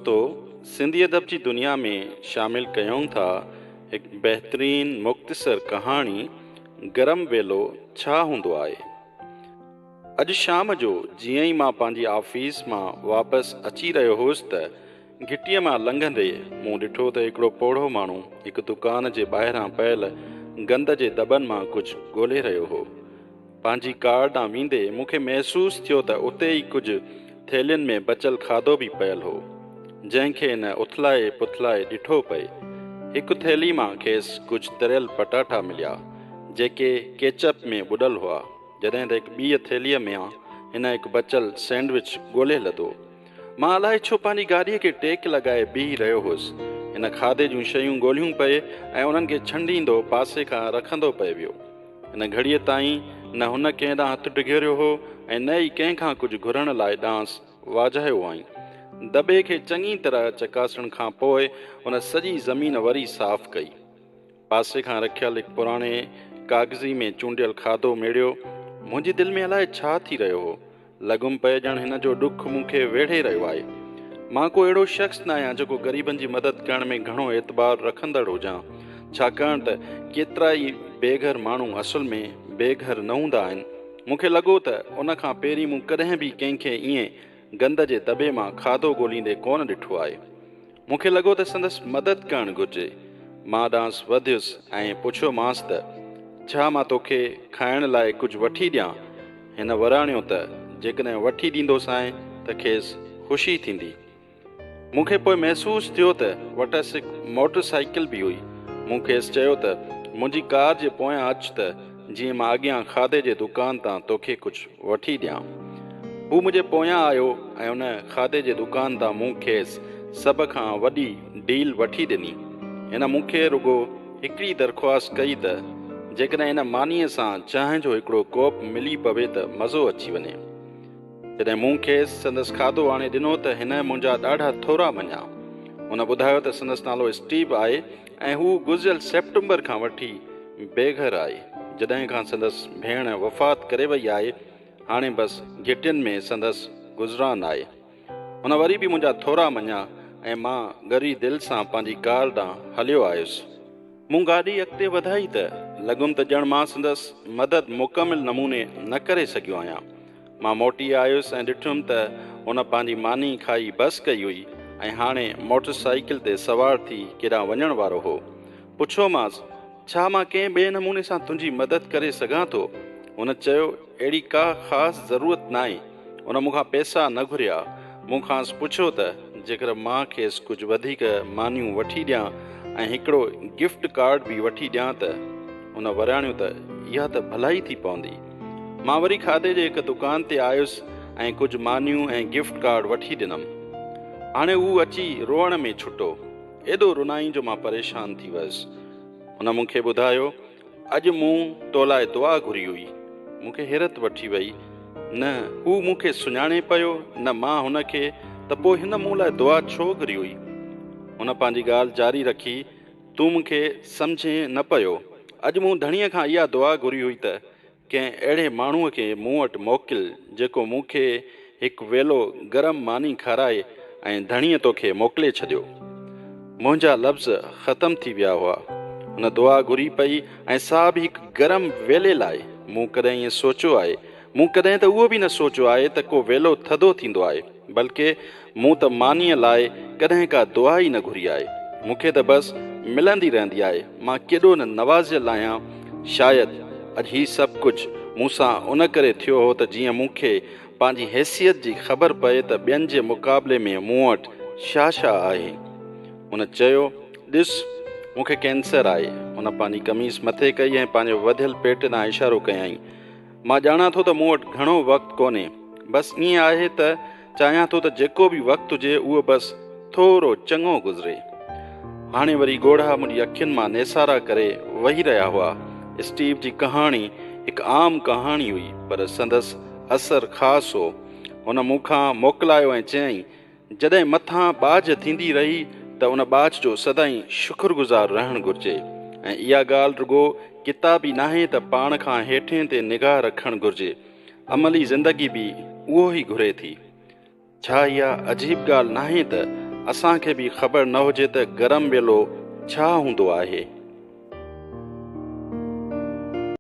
دوستو سنڌي ادب جي دنيا ۾ شامل ڪيون ٿا هڪ بهترين مختصر ڪهاڻي گرم ويلو ڇا هوندو آهي؟ اڄ شام جو جيئن ئي مان پنهنجي آفيس مان واپس اچي رهيو هوس ته گهٽيء مان لنگهندي مون ڏٺو ته هڪڙو پوڙهو ماڻهو هڪ دڪان جي ٻاهران پيل گند جي دٻن مان ڪجهه ڳولي رهيو هو. پنهنجي ڪار ڏانهن ويندي مون کي محسوس ٿيو ته اتي ئي ڪجهه ٿيلهين ۾ بچيل کاڌو به پيل هو، جنهن کي هن اٿلائي پٿلائي ڏٺو پئي. هڪ ٿيلهي مان کيس ڪجهه تريل پٽاٽا مليا، جيڪي ڪيچپ ۾ ٻڏل هئا، جڏهن ته هڪ ٻيء ٿيلهيء مان هن هڪ بچيل سينڊوچ ڳولي لڌو. مان الائي ڇو پنهنجي گاڏيء کي ٽيڪ لڳائي بيهي رهيو هوس. هن کاڌي جون شيون ڳولهيون پئي ۽ انهن کي ڇنڊيندو پاسي کان رکندو پئي ويو. هن گهڙيء تائين نه هن ڪنهن ڏانهن هٿ ڊگهيريو هو ۽ نه ئي ڪنهن کان ڪجهه گهرڻ لاء ڏانهس واجهايو هئائين. دٻي کي چڱي طرح چڪاسڻ کان پوء هن سڄي زمين وري صاف ڪئي. پاسي کان رکيل هڪ پراڻي ڪاغذي ۾ چونڊيل کاڌو ميڙيو. منهنجي دل ۾ الائي ڇا ٿي رهيو هو. لڳم پئي ڄڻ هن جو ڏک مون کي ويڙهي رهيو آهي. مان ڪو اهڙو شخص نه آهيان جيڪو غريبن جي مدد ڪرڻ ۾ گهڻو اعتبار رکندڙ هجان، ڇاڪاڻ ته ڪيترائي بي گهر ماڻهو اصل ۾ بي گهر نه هوندا آهن. مون کي لڳو ته ان کان پهرين مون ڪڏهن به ڪنهن کي ائين گند جي دٻي مان کاڌو ڳوليندي ڪونه ڏٺو آهي. مون کي لڳو ته سندس مدد ڪرڻ گهرجي. مان ڏانهس وڌيس ۽ پڇيومانس ته، ڇا مان توکي کائڻ لاء ڪجهه وٺي ڏيان؟ هن وراڻيو ته، جيڪڏهن وٺي ڏيندوسانء ته کيس خوشي ٿيندي. مون کي پوء محسوس ٿيو ته وٽس هڪ موٽر سائيڪل به هئي. مون کيس چيو ته، منهنجي ڪار جي پويان اچ ته جيئن مان اڳيان کاڌي جي دڪان تان توکي ڪجهه وٺي ڏيان. هو منهنجي پويان آيو ۽ ان کاڌي جي دڪان تان مون کيس سڀ کان وڏي ڊيل وٺي ڏني. هن مون کي رڳو هڪڙي درخواست ڪئي ته جيڪڏهن ان مانيء سان چانهه جو هڪڙو ڪوپ ملي پوي ته مزو اچي وڃي. جڏهن مون کيس سندس کاڌو آڻي ڏنو ته هن منهنجا ڏاڍا ٿورا مڃيا. هن ٻڌايو ته سندس نالو اسٽيو آهي ۽ هو گذريل سيپٽمبر کان وٺي بي گهر آهي. جڏهن کان سندس ڀيڻ وفات ڪري وئي آهي، هاڻي بس گهٽين ۾ سندس گذران آهي. هن وري به منهنجا ٿورا مڃيا ۽ مان ڳري دل سان پنهنجي ڪار ڏانهن هليو آيس. مون گاڏي اڳتي وڌائي ته لڳم ته ڄڻ مان سندس مدد مڪمل نموني نه ڪري سگهيو آهيان. مان موٽي آيس ۽ ڏٺم ته هن پنهنجي ماني کائي بس ڪئي هئي ۽ هاڻي موٽر سائيڪل تي سوار ٿي ڪيڏانهن وڃڻ وارو هو. پڇيومانس، ڇا مان ڪنهن ٻئي نموني سان تنهنجي مدد ڪري سگهان ٿو؟ هن چيو، اهڙي ڪا خاص ضرورت ناهي. هن مون کان پئسا نه گهريا. مون کانئس پڇيو ته جيڪر مان کيس ڪجهه وڌيڪ مانيون وٺي ڏيان ۽ هڪڙو گفٽ ڪارڊ به وٺي ڏيان ته؟ هن وراڻيو ته اها ته ڀلائي ٿي پوندي. مان وري کاڌي جي هڪ دڪان تي آيس ۽ ڪجهه مانيون ۽ گفٽ ڪارڊ وٺي ڏنم. هاڻي هو اچي روئڻ ۾ ڇٽو. ايڏو رنائين جو مان پريشان ٿي ويس. هن مون کي ٻڌايو، اڄ مون تو لاء دعا گهري هئي. مون کي حيرت وٺي وئي. نه هو مون کي سڃاڻي پيو نه مان هن کي ته پوء هن مون لاء دعا ڇو گهري هئي؟ هن پنهنجي ڳالهه جاري رکي، تون مون کي سمجهين نه پيو. اڄ مون ڌڻيء کان اها دعا گهري هئي ته ڪنهن اهڙي ماڻهوء کي مون وٽ موڪل، جيڪو مون کي هڪ ويلو گرم ماني کارائي ۽ ڌڻيء توکي موڪلي ڇڏيو. منهنجا لفظ ختم ٿي ويا هئا. هن دعا گهري پئي ۽ سا به هڪ گرم ويلي لاء. مون ڪڏهن ائين سوچيو آهي؟ مون ڪڏهن ته اهو به نه سوچيو آهي ته ڪو ويلو ٿڌو ٿيندو آهي. بلڪه مون ته مانيء لاء ڪڏهن ڪا دعا ئي نه گهري آهي. مون کي ته بس ملندي رهندي آهي. مان ڪيڏو نه نوازيل آهيان. شايد اڄ هي سڀ ڪجهه مون سان ان ڪري ٿيو هو ته جيئن مون کي پنهنجي حيثيت جي خبر پئي ته ٻين جي مقابلي ۾ مون وٽ ڇا ڇا آهي. هن چيو، ڏس، مون کي ڪينسر آهي. هن پنهنجي قميص مٿي ڪئي ۽ پنهنجي وڌيل پيٽ ڏانهن اشارو ڪيائين. مان ڄاڻان ٿو ته مون وٽ گهڻو وقت ڪونهي. بس ائين آهي ته چاهيان ٿو ته جيڪو به وقت هجي اهو بس ٿورو چڱو گذري. هاڻي وري ڳوڙها منهنجي اکين مان نيسارا ڪري وهي رهيا هئا. اسٽيو جي ڪهاڻي هڪ عام ڪهاڻي هئي پر سندس اثر خاص هو. هن مون کان موڪلايو ۽ چيائين، جڏهن مٿان ٻاجهه ٿيندي رهي ته ان ٻاجهه جو سدائين شڪر گذار رهڻ گهرجي ۽ اها ڳالهه رڳو ڪتابي ناهي ته پاڻ کان هيٺين تي نگاهه رکڻ گهرجي، عملي زندگي به اهو ئي گهري ٿي. ڇا اها عجيب ڳالهه ناهي ته اسان کي به خبر نه هجي ته گرم ويلو ڇا هوندو آهي.